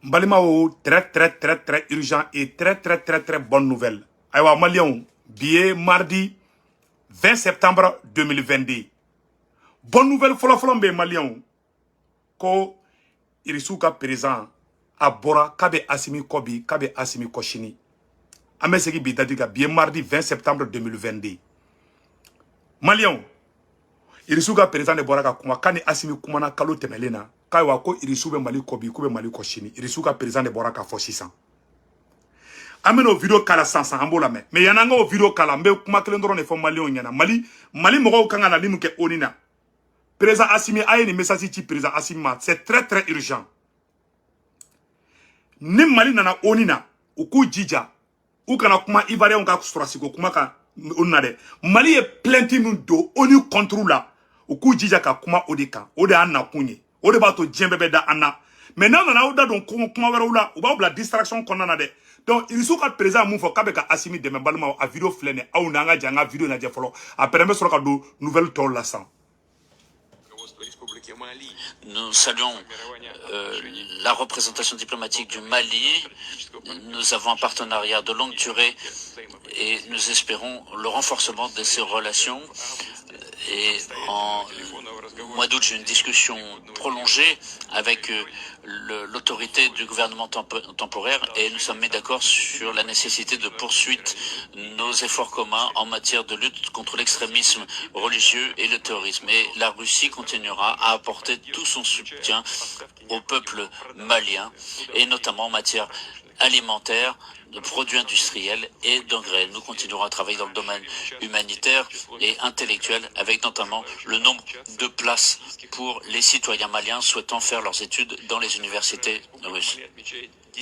N balimaw, très très très très urgent et très très très très bonne nouvelle. Ayiwa maliyɛnw, bi ye mardi 20 septembre 2022. Bonne nouvelle fɔlɔfɔlɔ bɛ yen maliyɛnw, ko Irisiw ka président a bɔra k'a bɛ Asimi kɔ bi, k'a bɛ Asimi kɔ sini. An bɛ segin bi date kan, bi ye mardi 20 septembre 2022. Maliyɛnw, Irisiw ka président de bɔra ka kuma k'a ni Asimi kumana kalo tɛmɛlen na, k'ayiwa ko Irisiw bɛ Mali kɔ bi, k'u bɛ Mali kɔ sini. Irisiw ka président de bɔra k'a fɔ sisan. An bɛna o vidéo kala sisan sisan, an b'o lamɛn. Mais yan'an ka o vidéo kala, n bɛ kuma kelen dɔrɔn de fɔ maliyɛnw ɲɛna. Mali mɔgɔw kan ka na min kɛ ONU na. Président Assimi, a ye nin message ci président Assimi ma, c'est très très urgent. Ni Mali nana ONU na, u k'u jija u kana kuma Ivoirien ka sɔrɔsiko kuma kan ONU na dɛ. Mali ye plainte min don ONU contre la, u k'u jija ka kuma o de kan. O de y'an nakun ye, o de b'a to diɲɛ bɛɛ bɛ da an na. Mais n'a nana aw da don kuma wɛrɛw la, u b'aw bila distraction kɔnɔna na dɛ. Donc Irisiw ka président mun fɔ k'a bɛ ka Asimi dɛmɛ, balimaw, a vidéo filɛ nin ye. Aw n'an ka jɛ an ka vidéo lajɛ fɔlɔ, après an bɛ sɔrɔ ka don nouvelle tɔw la sisan. Nous saluons la représentation diplomatique du Mali. Nous avons un partenariat de longue durée et nous espérons le renforcement de ces relations. Et en mois d'août, j'ai une discussion prolongée avec l'autorité du gouvernement temporaire et nous sommes mis d'accord sur la nécessité de poursuivre nos efforts communs en matière de lutte contre l'extrémisme religieux et le terrorisme. Et la Russie continuera à apporter tout son soutien au peuple malien et notamment en matière alimentaire, de produits industriels et d'engrais. Nous continuerons à travailler dans le domaine humanitaire et intellectuel, avec notamment le nombre de places pour les citoyens maliens souhaitant faire leurs études dans les universités russes.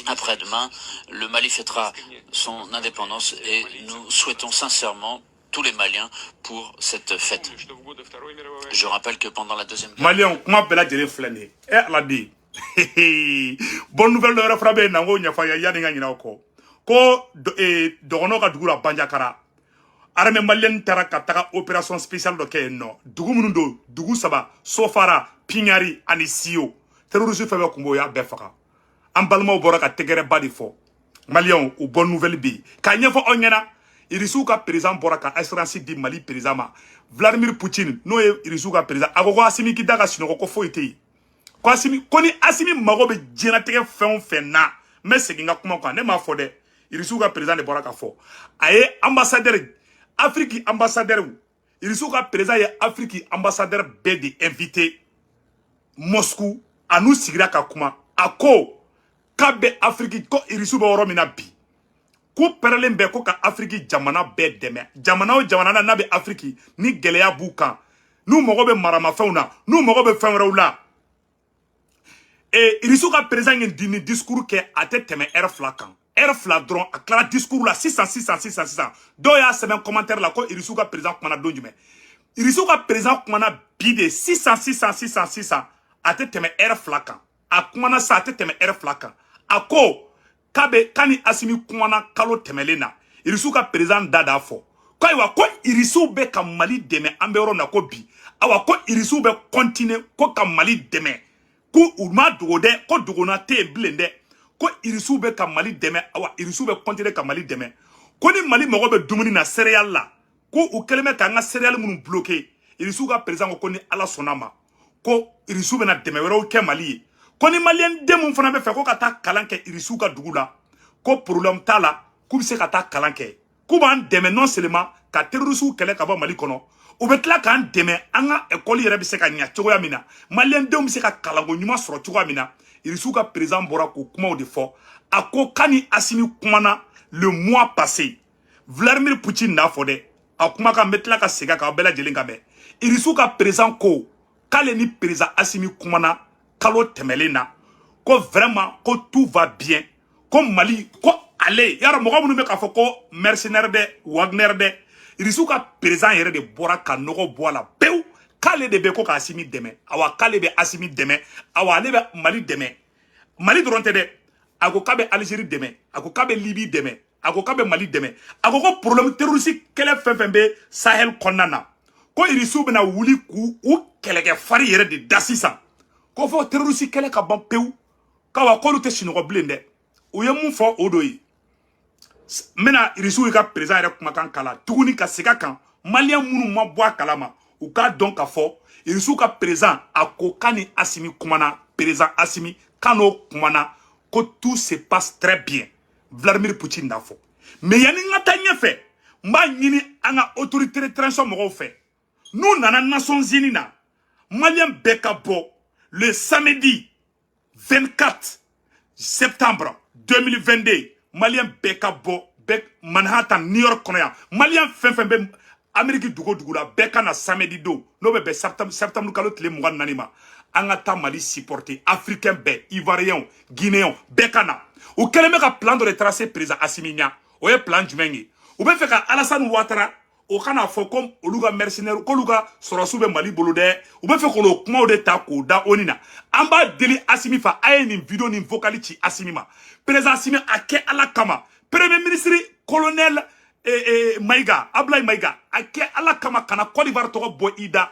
Après-demain, le Mali fêtera son indépendance et nous souhaitons sincèrement tous les Maliens pour cette fête. Je rappelle que pendant la deuxième guerre Maliyɛnw, kuma bɛɛ lajɛlen filɛ nin ye. E Ala de, bonne nouvelle dɔ wɛrɛ fana bɛ yen na, n k'o ɲɛfɔ a ye yanni n ka ɲinɛ o kɔ. Ko dɔgɔnɔ ka dugu la, Banjakara, armée malienne taara ka taga opération spéciale dɔ kɛ yen nɔ. Dugu minnu don, dugu saba, Sofara, Piɲari ani Siyo, terroriste fɛn fɛn kun b'o, y'a bɛɛ faga. An balimaw bɔra ka tɛgɛrɛba de fɔ. Maliyɛnw, o bonne nouvelle bɛ yen k'a ɲɛfɔ aw ɲɛna. Irisiw ka président bɔra ka assurance di Mali président ma, Vladimir Poutine, n'o ye Irisiw ka président. A ko ko Asimi k'i da ka sunɔgɔ, ko foyi tɛ yen, ko Asimi, ko ni Asimi mago bɛ diɲɛlatigɛ fɛn o fɛn na. N bɛ segin n ka kuma kan, ne m'a fɔ dɛ, Irisiw ka président de bɔra ka fɔ. A ye ambassadeur, Afrique ambassadeur, Irisiw ka président ye Afrique ambassadeur bɛɛ de invité Moscou. A n'u sigira ka kuma. A ko k'a bɛ Afrique, ko Irisiw bɛ yɔrɔ min na bi, k'u pɛrɛlen bɛ ko ka Afrique jamana bɛɛ dɛmɛ. Jamana o jamana na n'a bɛ Afrique, ni gɛlɛya b'u kan, n'u mago bɛ maramafɛnw na, n'u mago bɛ fɛn wɛrɛw la. E Irisiw ka président ye ni discours kɛ, a tɛ tɛmɛ heure 2 kan, heure 2 dɔrɔn a tilara discours la. Sisan sisan sisan sisan, dɔw y'a sɛbɛn commentaire la ko Irisiw ka président kumana don jumɛn. Irisiw ka président kumana bi de, sisan sisan sisan sisan, a tɛ tɛmɛ heure 2 kan. A kumana sa, a tɛ tɛmɛ heure 2 kan. A ko k'a bɛ k'a ni Asimi kumana kalo tɛmɛlen na. Irisiw ka président da d'a fɔ ko ayiwa, ko Irisiw bɛ ka Mali dɛmɛ, an bɛ yɔrɔ min na ko bi, ayiwa ko Irisiw bɛ continuer ko ka Mali dɛmɛ, ko u ma dogo dɛ, ko dogona tɛ yen bilen dɛ, ko Irisiw bɛ ka Mali dɛmɛ, awa Irisiw bɛ continuer ka Mali dɛmɛ, ko ni Mali mago bɛ dumuni na, céréales la, ko u kɛlen bɛ k'an ka céréales minnu bloqué. Irisiw ka président ko ko ni Ala sɔnna ma, ko Irisiw bɛna dɛmɛ wɛrɛw kɛ Mali ye, ko ni maliyɛn den mun fana bɛ fɛ ko ka taa kalan kɛ Irisiw ka dugu la, ko problème t'a la, k'u bɛ se ka taa kalan kɛ. K'u b'an dɛmɛ non seulement ka terrorisiw kɛlɛ ka bɔ Mali kɔnɔ, u bɛ tila k'an dɛmɛ an ka école yɛrɛ bɛ se ka ɲɛ cogoya min na, maliyɛn denw bɛ se ka kalanko ɲuman sɔrɔ cogoya min na. Irisiw ka président bɔra k'o kumaw de fɔ. A ko k'a ni Asimi kumana le mois passé. Vladimir Poutine n'a fɔ dɛ, a kumakan n bɛ tila ka segin a kan, aw bɛɛ lajɛlen ka mɛn. Irisiw ka président ko k'ale ni président Asimi kumana kalo tɛmɛlen na, ko vraiment ko tout va bien, ko Mali, ko ale yarɔ mɔgɔ minnu bɛ k'a fɔ ko mercenaire dɛ, Wagner dɛ, Irisiw ka président yɛrɛ de bɔra ka nɔgɔ bɔ a la pewu, k'ale de bɛ ko ka Asimi dɛmɛ. Awa k'ale bɛ Asimi dɛmɛ, awa ale bɛ Mali dɛmɛ. Mali dɔrɔn tɛ dɛ, a ko k'a bɛ Algérie dɛmɛ, a ko k'a bɛ Libye dɛmɛ, a ko k'a bɛ Mali dɛmɛ. A ko ko problème terroriste kɛlɛ fɛn fɛn bɛ Sahel kɔnɔna na, ko Irisiw bɛna wuli k'u u kɛlɛkɛ fari yɛrɛ de da sisan, ko fɔ terroriste kɛlɛ ka ban pewu. K'awa k'olu tɛ sunɔgɔ bilen dɛ. U ye mun fɔ, o do ye. N bɛna Irisiw ka président yɛrɛ kumakan kala tuguni ka segin a kan. Maliyɛn minnu ma bɔ a kalama, u k'a dɔn k'a fɔ Irisiw ka président a ko k'a ni Asimi kumana. Président Asimi k'a n'o kumana, ko tout se passe très bien. Vladimir Poutine n'a fɔ. Mais yanni n ka taa ɲɛfɛ, n b'a ɲini an ka autorité de transition mɔgɔw fɛ, n'u nana Nations Unies na, Maliyɛn bɛɛ ka bɔ le samedi 24 septembre 2022. Maliyɛn bɛɛ ka bɔ, bɛɛ, Manhattan, New York kɔnɔ yan. Maliyɛn fɛn fɛn bɛ Amérique dugu o dugu la, bɛɛ ka na samedi don, n'o bɛ bɛn septembre kalo tile 24 ma. An ka taa Mali supporter. Africain bɛɛ, Ivoirien, Guinéen, bɛɛ ka na. U kɛlen bɛ ka plan dɔ de tracer président Assimi ɲa. O ye plan jumɛn ye? U bɛ fɛ ka Alassane Ouattara o kana fɔ ko olu ka mercenaire, k'olu ka sɔrɔsiw bɛ Mali bolo dɛ. U bɛ fɛ k'o kumaw de ta k'o da ONU na. An b'a deli Asimi fa, a ye nin vidéo nin vocal ci Asimi ma. Président Asimi, a kɛ Ala kama. Premier ministre colonel Maïga, Ablaye Maïga, a kɛ Ala kama, kana Côte d'Ivoire tɔgɔ bɔ i da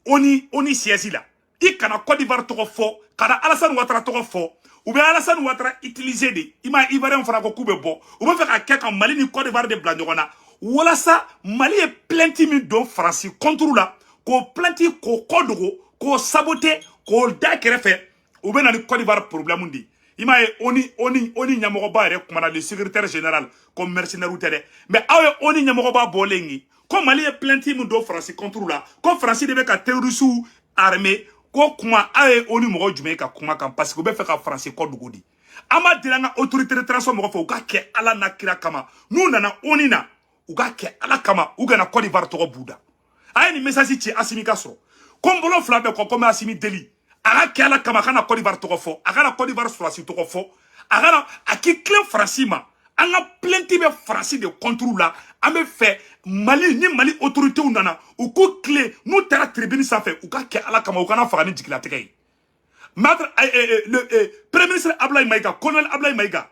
ONU siège la. I kana Côte d'Ivoire tɔgɔ fɔ, kana Alassane Ouattara tɔgɔ fɔ. U bɛ Alassane Ouattara utiliser de. I ma Ivoirien fana ko k'u bɛ bɔ, u bɛ fɛ ka kɛ ka Mali ni Côte d'Ivoire de bila ɲɔgɔn na, walasa Mali ye plainte min don Faransi contre la, k'o plainte k'o kɔ dogo, k'o saboter, k'o da kɛrɛfɛ. U bɛ na ni Côte d'Ivoire problème de ye. I m'a ye, ONU ɲɛmɔgɔba yɛrɛ kumana, le secrétaire général, ko mercenaire tɛ dɛ. Mais aw ye ONU ɲɛmɔgɔba bɔlen ye ko Mali ye plainte min don Faransi contre la, ko Faransi de bɛ ka terroristes armé, ko kuma. Aw ye ONU mɔgɔ jumɛn ye ka kuma kan? Parce que u bɛ fɛ ka Faransi kɔ dogo di. An b'a deli an ka autorité de transition mɔgɔ fɛ, u ka kɛ Ala n'a kira kama, n'u nana ONU na, u ka kɛ Ala kama, u kana Côte d'Ivoire tɔgɔ b'u da. A ye nin message ci Asimi ka sɔrɔ ko n bolo fila bɛ kɔ, ko n bɛ Asimi deli, a ka kɛ Ala kama, a kana Côte d'Ivoire tɔgɔ fɔ, a kana Côte d'Ivoire sɔrɔsi tɔgɔ fɔ, a kana a k'i tilen Faransi ma. An ka plainte bɛ Faransi de contre la. An bɛ fɛ Mali ni Mali autorités nana, u k'u tilen. N'u taara tribune sanfɛ, u ka kɛ Ala kama, u kana faga ni jigilatigɛ ye. Maître le premier ministre Ablaye Maïga, colonel Ablaye Maïga,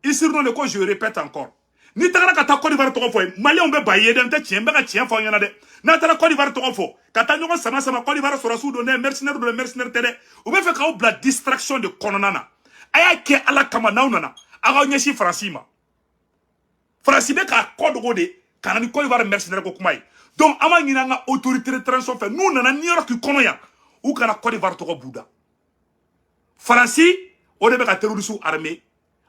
i surnom de ko, je répète encore, n'i tagara ka taa Côte d'Ivoire tɔgɔ fɔ ye, Maliyɛnw bɛ ba ye dɛ. N tɛ tiɲɛ, n bɛ ka tiɲɛ fɔ aw ɲɛna dɛ. N'a taara Côte d'Ivoire tɔgɔ fɔ, ka taa ɲɔgɔn sama sama, Côte d'Ivoire sɔrɔsiw don dɛ, mercenaire don dɛ, mercenaire tɛ dɛ. U bɛ fɛ k'aw bila distraction de kɔnɔna na. A y'a kɛ Ala kama, n'aw nana, aw k'aw ɲɛsin Faransi ma. Faransi bɛ k'a kɔ dogo de ka na ni Côte d'Ivoire mercenaire ko kuma ye. Donc an b'a ɲini an ka autorité de transition fɛ, n'u nana New York kɔnɔ yan, u kana Côte d'Ivoire tɔgɔ b'u da. Faransi o de bɛ ka terroristes armé,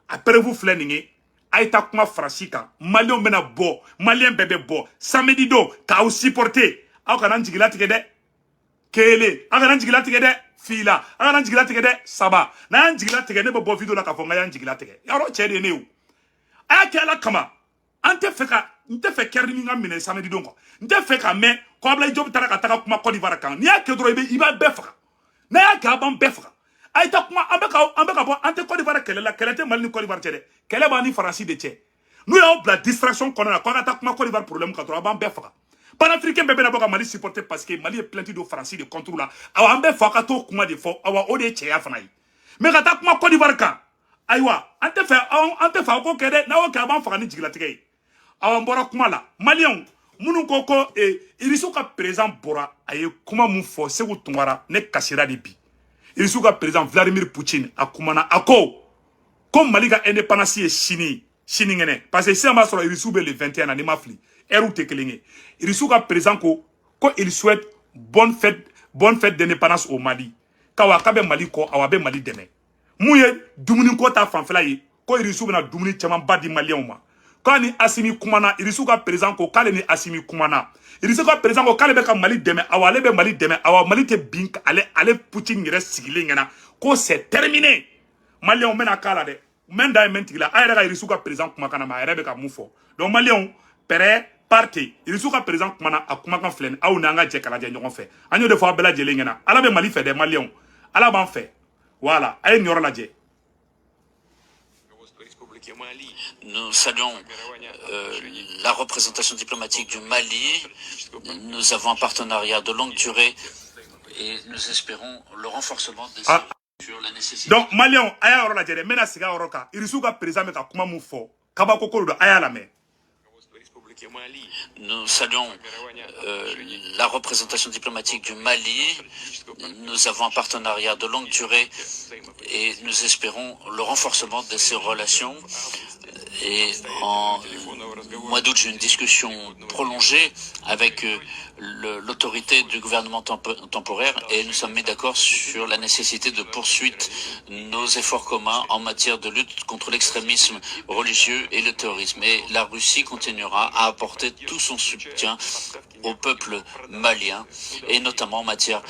a preuve filɛ nin ye. A ye taa kuma Faransi kan. Maliyɛnw bɛna bɔ, Maliyɛn bɛɛ bɛ bɔ samedi don k'aw supporter. Aw kana n jigila tigɛ dɛ. Kelen, aw kana n jigila tigɛ dɛ. Fila, aw kana n jigila tigɛ dɛ. Saba, n'a y'an jigila tigɛ, ne bɛ bɔ vidéo la k'a fɔ n ka y'an jigila tigɛ. Yarɔ, cɛ de ye ne ye o. A y'a kɛ Ala kama. An tɛ fɛ ka, n tɛ fɛ kɛrɛdimi ka minɛ samedi don quoi. N tɛ fɛ ka mɛn ko Ablaye Diop taara ka taga kuma Côte d'Ivoire kan. N'i y'a kɛ dɔrɔn, i bɛ i b'a bɛɛ faga. N'a y'a kɛ, a b'an bɛɛ faga. A ye taa kuma. An bɛ ka bɔ, an tɛ Côte d'Ivoire kɛlɛ la. Kɛlɛ tɛ Mali ni Côte d'Ivoire cɛ dɛ, kɛlɛ b'an ni Faransi de cɛ. N'u y'aw bila distraction kɔnɔna na k'aw ka taa kuma Côte d'Ivoire problème kan dɔrɔn, a b'an bɛɛ faga. Panafricain bɛɛ bɛna bɔ ka Mali supporter, parce que Mali ye plainte don Faransi de contre la. Awa, an bɛɛ fɔ aw ka t'o kuma de fɔ. Awa, o de ye cɛya fana ye. Mais ka taa kuma Côte d'Ivoire kan, ayiwa, an tɛ fɛ aw k'o kɛ dɛ. N'aw y'o kɛ, a b'an faga ni jigilatigɛ ye. Awa, n bɔra kuma la. Maliyɛnw minnu ko Irisiw ka président bɔra, a ye kuma mun fɔ? Segu Tunkara, ne kasira de bi. Irisiw ka président Vladimir Poutine a kumana, a ko Mali ka indépendance ye sini sinikɛnɛ, parce que sisan b'a sɔrɔ Irisiw bɛ le 21 na, n'i ma fili, heure tɛ kelen ye. Irisiw ka président ko il souhaite bonne fête, bonne fête d'indépendance au Mali. K'awa k'a bɛ Mali kɔ, awa a bɛ Mali dɛmɛ. Mun ye dumuniko ta fanfɛla ye, ko Irisiw bɛna dumuni camanba di Maliyɛnw ma. K'a ni Asimi kumana. Irisiw ka président ko k'ale ni Asimi kumana. Irisiw ka président ko k'ale bɛ ka Mali dɛmɛ. Awa, ale bɛ Mali dɛmɛ. Awa, Mali tɛ bin ale Poutine yɛrɛ sigilen ɲɛna ko c'est terminé. Maliyɛnw bɛna k'a la dɛ. Mɛn da ye mɛn tigi la. A yɛrɛ ka Irisiw ka président kumakan na ma, a yɛrɛ bɛ ka mun fɔ? Donc Maliyɛnw, pɛrɛ parte. Irisiw ka président kumana, a kumakan filɛ nin. Aw n'an ka jɛ k'a lajɛ ɲɔgɔn fɛ. An y'o de fɔ aw bɛɛ lajɛlen ɲɛna. Ala bɛ Mali fɛ dɛ, Maliyɛnw, Ala b'an fɛ. Voilà, a ye nin yɔrɔ lajɛ. Nous saluons la représentation diplomatique du Mali. Nous avons un partenariat de longue durée et nous espérons le renforcement des Ah. sur la nécessité. Donc Maliyɛnw, a y'a yɔrɔ lajɛ dɛ. N bɛna segin a yɔrɔ kan. Irisiw ka président bɛ ka kuma mun fɔ, kabako ko don. A y'a lamɛn. Nous saluons la représentation diplomatique du Mali. Nous avons un partenariat de longue durée et nous espérons le renforcement de ces relations. Et en mois d'août, j'ai eu une discussion prolongée avec l'autorité du gouvernement temporaire et nous sommes mis d'accord sur la nécessité de poursuivre nos efforts communs en matière de lutte contre l'extrémisme religieux et le terrorisme. Et la Russie continuera à apporter tout son soutien au peuple malien et notamment en matière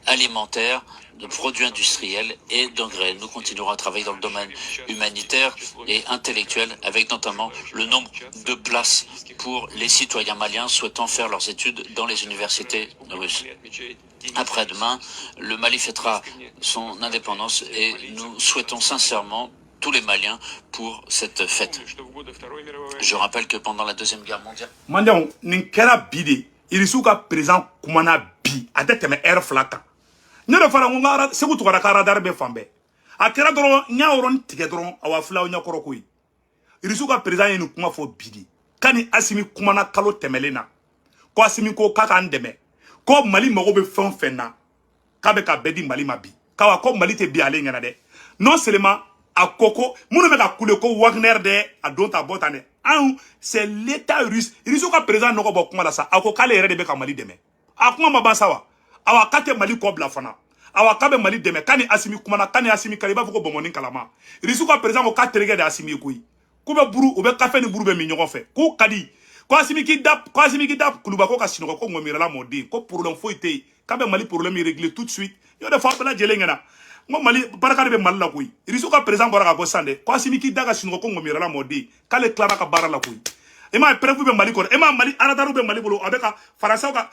alimentaire, de produits industriels et d'engrais. Nous continuerons à travailler dans le domaine humanitaire et intellectuel, avec notamment le nombre de places pour les citoyens maliens souhaitant faire leurs études dans les universités russes. Après-demain, le Mali fêtera son indépendance et nous souhaitons sincèrement tous les Maliens pour cette fête. Je rappelle que pendant la Deuxième Guerre mondiale. Mandiaw, nin kɛra bi de. Irisiw ka président kumana bi, a tɛ tɛmɛ heure 2 kan. Ne de fana ko n ka Segu Tugara ka radar bɛ fan bɛɛ. A kɛra dɔrɔn, n y'a yɔrɔnin tigɛ dɔrɔn, awa filaw ɲɛkɔrɔ koyi. Irisiw ka président ye nin kuma fɔ bi de, k'a ni Asimi kumana kalo tɛmɛlen na, ko Asimi ko k'a k'an dɛmɛ, ko Mali mago bɛ fɛn o fɛn na, k'a bɛ ka bɛɛ di Mali ma bi, k'awa ko Mali tɛ bi ale ɲɛna dɛ. Non seulement a ko ko minnu bɛ ka kule ko Wagner dɛ, a don ta bɔ tan dɛ, anw, c'est l'état russe. Irisiw ka président nɔgɔ bɔ kuma la sa, a ko k'ale yɛrɛ de bɛ ka Mali dɛmɛ. A kuma ma ban sa wa? Awa, k'a tɛ Mali kɔ bila fana. Awa, k'a bɛ Mali dɛmɛ. K'a ni Asimi kumana, k'a ni Asimi kari, i b'a fɔ ko bɔnbɔnni kalama. Irisiw ka président ko k'a terikɛ de Asimi ye koyi, k'u bɛ buru, u bɛ kafe ni buru bɛ min ɲɔgɔn fɛ, k'u ka di, ko Asimi k'i da, ko Asimi k'i da kuluba ko ka sinɔgɔ, ko ŋɔmirala mɔden, ko problème foyi tɛ yen, k'a bɛ Mali problème régler tout de suite. Y'o de fɔ aw bɛɛ lajɛlen ɲɛna. N ko Mali barika de bɛ Mali la koyi. Irisiw ka président bɔra ka bɔ sisan dɛ, ko Asimi k'i da ka sinɔgɔ, ko ŋɔmirala mɔden, k'ale tilara ka baara la koyi. E m'a ye, preuve bɛ Mali kɔnɔ. E m'a Mali radar bɛ Mali bolo, a bɛ ka Faransɛw ka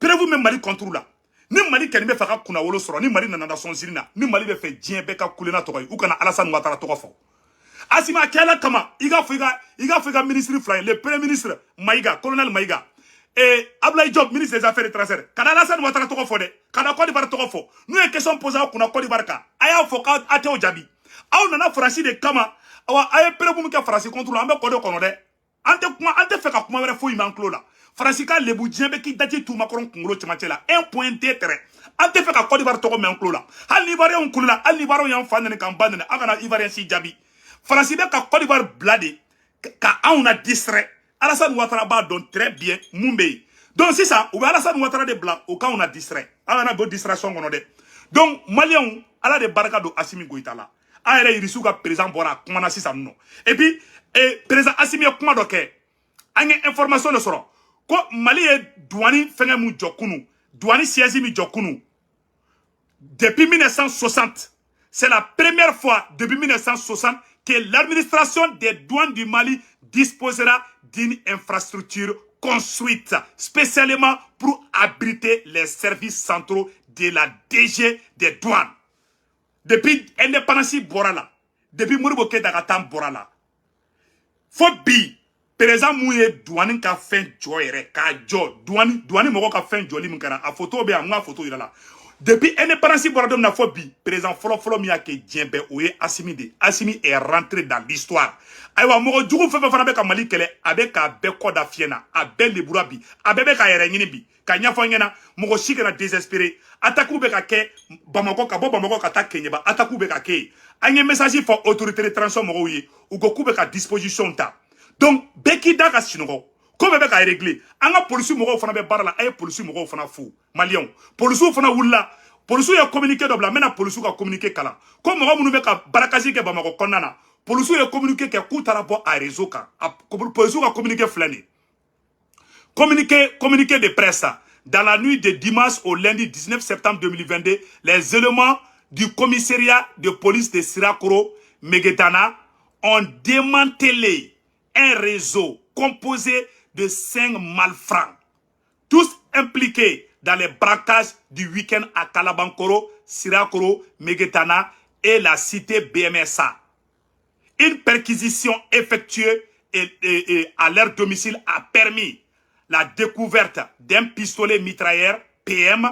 preuve bɛ Mali contre la. Ni Mali kɛni bɛ fɛ ka kunnawolo sɔrɔ, ni Mali nana Nations Unies na, ni Mali bɛ fɛ diɲɛ bɛɛ ka kule n'a tɔgɔ ye, u kana Alassane Ouattara tɔgɔ fɔ. Asimi, a kɛla kama, i ka fɔ i ka ministre fila ye, le premier ministre Maïga, colonel Maïga, et Abdoulaye Diop, ministre des Affaires étrangères, kana Alassane Ouattara tɔgɔ fɔ dɛ, kana Côte d'Ivoire tɔgɔ fɔ. N'u ye question posé aw kunna Côte d'Ivoire kan, a y'a fɔ k'a t'o jaabi. Aw nana Faransi de kama. Awa, a ye preuve min kɛ Faransi contre la, an bɛ kɔ de kɔnɔ dɛ. An tɛ kuma, an tɛ fɛ ka kuma wɛrɛ foyi m'an tulo la. Faransi ka lebu, diɲɛ bɛ k'i daji tu Macron kunkolo cɛmancɛ la, un point deux tɛrɛ. An tɛ fɛ ka Côte d'Ivoire tɔgɔ mɛn an tulo la. Hali ni Ivoirien kulela, hali ni Ivoirien y'an fa nɛni k'an ba nɛni, an kana Ivoirien si jaabi. Faransi bɛ ka Côte d'Ivoire bila de ka anw na distrait. Alassane Ouattara b'a dɔn très bien mun bɛ yen. Donc sisan, u bɛ Alassane Ouattara de bila o k'anw na distrait. An kana bɔ distraction kɔnɔ dɛ. Donc Maliyɛnw, Ala de barika don Asimi Goïta la. An yɛrɛ, Irisiw ka président bɔra a kumana sisan nɔ. Et puis président Asimi ye kuma dɔ kɛ, an ye information dɔ sɔrɔ ko Mali ye douane fɛngɛ mun jɔ kunu, douane siège min jɔ kunu, depuis 1960, c'est la première fois depuis 1960 que l'administration des douanes du Mali disposera d'une infrastructure construite spécialement pour abriter les services centraux de la DG des douanes. Depuis indépendance bɔra la, depuis Modibo Keïta ka temps bɔra la, fo bi, président mun ye douane ka fɛn jɔ yɛrɛ k'a jɔ, douane mɔgɔw ka fɛn jɔli min kɛra, a photo bɛ yan, n ka photo yira la. Depuis indépendance bɔra don min na fo bi, président fɔlɔ fɔlɔ min y'a kɛ diɲɛ bɛɛ, o ye Asimi de. Asimi est rentré dans l'histoire. Ayiwa, mɔgɔ jugu fɛn fɛn fana bɛ ka Mali kɛlɛ, a bɛ k'a bɛɛ kɔ da fiɲɛ na, a bɛɛ lebura bi, a bɛɛ bɛ k'a yɛrɛ ɲini bi. Ka ɲɛfɔ ɲɛna, mɔgɔ si kana désespérer. Attaque bɛ ka kɛ Bamakɔ, ka bɔ Bamakɔ ka taa Keɲeba, attaque bɛ ka kɛ yen. An ye message fɔ autorité de transition mɔgɔw ye, u ko k'u bɛ ka disposition ta. Donc bɛɛ k'i da ka sinɔgɔ, ko bɛɛ bɛ ka régler. An ka polisi mɔgɔw fana bɛ baara la. A ye polisi mɔgɔw fana fo. Maliyɛnw, polisiw fana wulila, polisiw ye communiqué dɔ bila. N bɛna polisiw ka communiqué kalan, ko mɔgɔ minnu bɛ ka barakasi kɛ Bamakɔ kɔnɔna na, polisiw ye communiqué kɛ k'u taara bɔ a réseau kan. A polisiw ka communiqué filɛ nin ye. Communiqué de presse. Dans la nuit de dimanche au lundi 19 septembre 2022, les éléments du commissariat de police de Sirakoro, Megetana, ont démantelé un réseau composé de 5 malfrats, tous impliqués dans les braquages du week-end à Kalabankoro, Sirakoro, Megetana et la cité BMSA. Une perquisition effectuée et à leur domicile a permis la découverte d'un pistolet mitrailleur PM,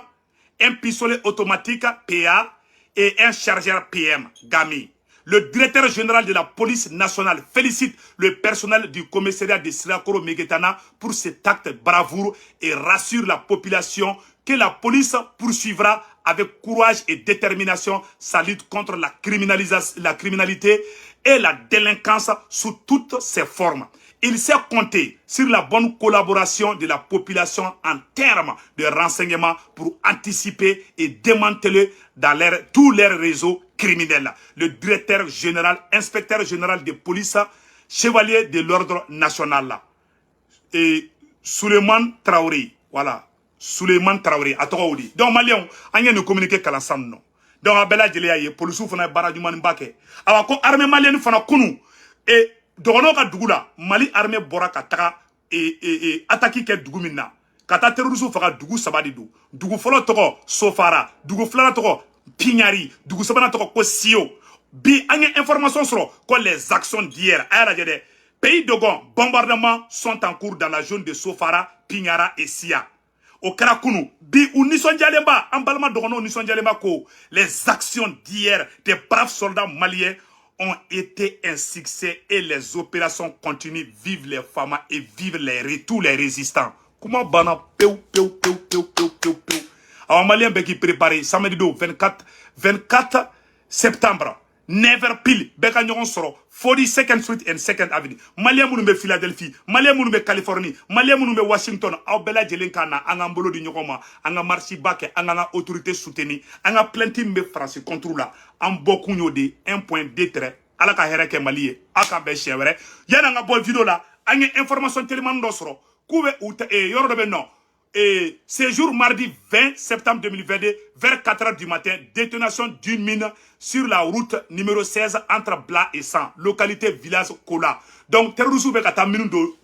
un pistolet automatique PA et un chargeur PM Gami. Le Le directeur général de la police nationale félicite le personnel du commissariat de Sirakoro Megetana pour cet acte de bravoure et rassure la population que la police poursuivra avec courage et détermination sa lutte contre la criminalité et la délinquance sous toutes ses formes. Il sait compter sur la bonne collaboration de la population en termes de renseignements pour anticiper et démanteler tous leurs réseaux criminels. Le directeur général, inspecteur général de police, chevalier de l'ordre national. Et Suleiman Traoré, voilà. Suleiman Traoré, a tɔgɔ o di. Donc Maliyɛnw, an ye nin communiqué kalan sisan nɔ. Donc a bɛɛ lajɛlen y'a ye, polisiw fana ye baara ɲumanba kɛ. Awa, ko armée malienne fana kunu e dɔgɔnɔw ka dugu la, Mali armée bɔra ka taga e attaque kɛ dugu min na, ka taa terroriste faga, dugu saba de don. Dugu fɔlɔ tɔgɔ Sofara, dugu filanan tɔgɔ Pignari, dugu sabanan tɔgɔ ko Sio. Bi an ye information sɔrɔ ko les actions d'hier, a y'a lajɛ dɛ, pays Dogon, bombardements sont en cours dans la zone de Sofara, Pignara et Sia. O kɛra kunu. Bi u nisɔndiyalenba, an balima dɔgɔnɔw nisɔndiyalenba ko les actions d'hier des braves soldats maliens ont été un succès et les opérations continuent. Vive les FAMa et vive tous les résistants. Kuma banna pewu pewu pewu pewu pewu pewu pewu. Awa, Malien bɛɛ k'i préparé, samedi don 24 septembre, 9h pile, bɛɛ ka ɲɔgɔn sɔrɔ 42nd Street and 2nd Avenue. Malien minnu bɛ Philadelphie, Malien minnu bɛ Californie, Malien minnu bɛ Washington, aw bɛɛ lajɛlen ka na an k'an bolo di ɲɔgɔn ma, an ka marche ba kɛ, an k'an ka autorité soutenir, an ka plainte min bɛ Faransi contre la, an bɔkun y'o de, un point deux trait. Ala ka hɛrɛ kɛ Mali ye, aw k'an bɛn siɲɛ wɛrɛ. Yanni an ka bɔ vidéo la, an ye information telimani dɔ sɔrɔ k'u bɛ u yɔrɔ dɔ bɛ nɔ. Et ce jour, mardi 20 septembre 2022, vers 4 heures du matin, détonation d'une mine sur la route numéro 16 entre Bla et San, localité village Kola. Donc, terroristes bɛ ka taa minnu don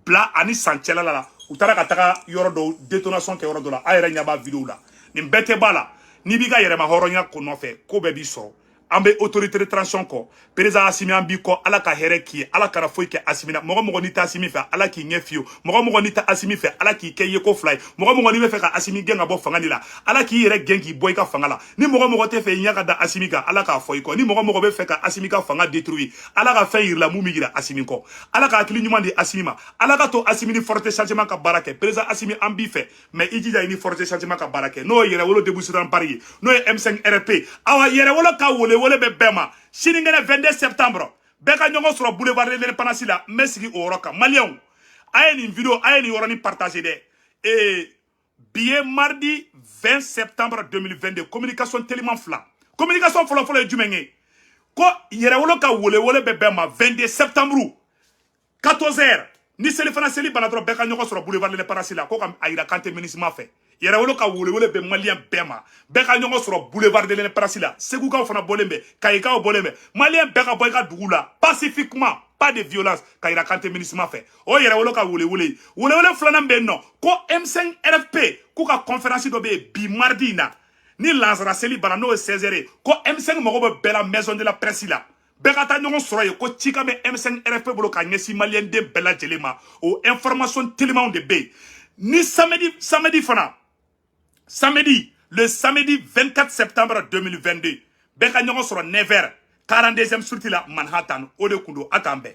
Bla ani San cɛla la, u taara ka taga yɔrɔ dɔw détonation kɛ yɔrɔ dɔ la. A yɛrɛ ɲɛ b'a vidéo la. Nin bɛɛ tɛ ba la. N'i b'i ka yɛrɛma hɔrɔnya ko nɔfɛ, ko bɛɛ b'i sɔrɔ. An bɛ autorité de transition kɔ, président Asimi, an b'i kɔ. Ala ka hɛrɛ k'i ye, Ala kana foyi kɛ Asimi na. Mɔgɔ mɔgɔ n'i tɛ Asimi fɛ, Ala k'i ɲɛ f'i ye. Mɔgɔ mɔgɔ n'i tɛ Asimi fɛ, Ala k'i kɛ yeko fila ye. Mɔgɔ mɔgɔ n'i bɛ fɛ ka Asimi gɛn ka bɔ fanga de la, Ala k'i yɛrɛ gɛn k'i bɔ i ka fanga la. Ni mɔgɔ mɔgɔ tɛ fɛ i ɲɛ ka da Asimi kan, Ala k'a fɔ i kɔ. Ni mɔgɔ mɔgɔ bɛ fɛ ka Asimi ka fanga détruire, Ala ka fɛn yir'i la mun bɛ yira Asimi kɔ. Ala ka hakili ɲuman di Asimi ma. Ala ka to Asimi ni force changement ka baara kɛ. Président Asimi, an b'i fɛ, mais i jija i ni force changement ka baara kɛ, n'o ye Yɛrɛwolo Debout sur Paris ye, n'o ye M5 RP. Awa, Yɛrɛwolo ka wele bɛ bɛɛ ma, sinikɛnɛ 22 septembre, bɛɛ ka ɲɔgɔn sɔrɔ boulevard de l'Indépendance la. N bɛ sigi o yɔrɔ kan. Maliyɛnw, a ye nin vidéo, a ye nin yɔrɔnin partager dɛ. Ee, bi ye mardi 20 septembre 2022. Communication teliman fila. Communication fɔlɔ fɔlɔ ye jumɛn ye? Ko Yɛrɛwolo ka welewele bɛ bɛɛ ma, 22 septembre, 14 heures, ni selifana seli banna dɔrɔn, bɛɛ ka ɲɔgɔn sɔrɔ boulevard de l'Indépendance la, ko ka a yira k'an tɛ MINUSMA fɛ. Yɛrɛwolo ka welewele bɛ Maliyɛn bɛɛ ma, bɛɛ ka ɲɔgɔn sɔrɔ boulevard de l'Indépendance la. Segukaw fana bɔlen bɛ, Kayikaw bɔlen bɛ, Maliyɛn bɛɛ ka bɔ i ka dugu la pacifiquement, pas de violence, ka yira k'an tɛ MINUSMA fɛ. O Yɛrɛwolo ka welewele ye. Welewele filanan bɛ yen nɔ, ko M5 RFP k'u ka conférence dɔ bɛ yen bi mardi in na, ni lansara seli banna, n'o ye 16 heures ye, ko M5 mago bɛ bɛɛ la maison de la presse la, bɛɛ ka taa ɲɔgɔn sɔrɔ yen, ko cikan bɛ M5 RFP bolo ka ɲɛsin Maliyɛn den bɛɛ lajɛlen ma. O information telimanw de bɛ yen. Ni samedi fana, samedi, le samedi 24 septembre 2022, bɛɛ ka ɲɔgɔn sɔrɔ 9h, 42e Street la, Manhattan. O de kun don. A k'an bɛn.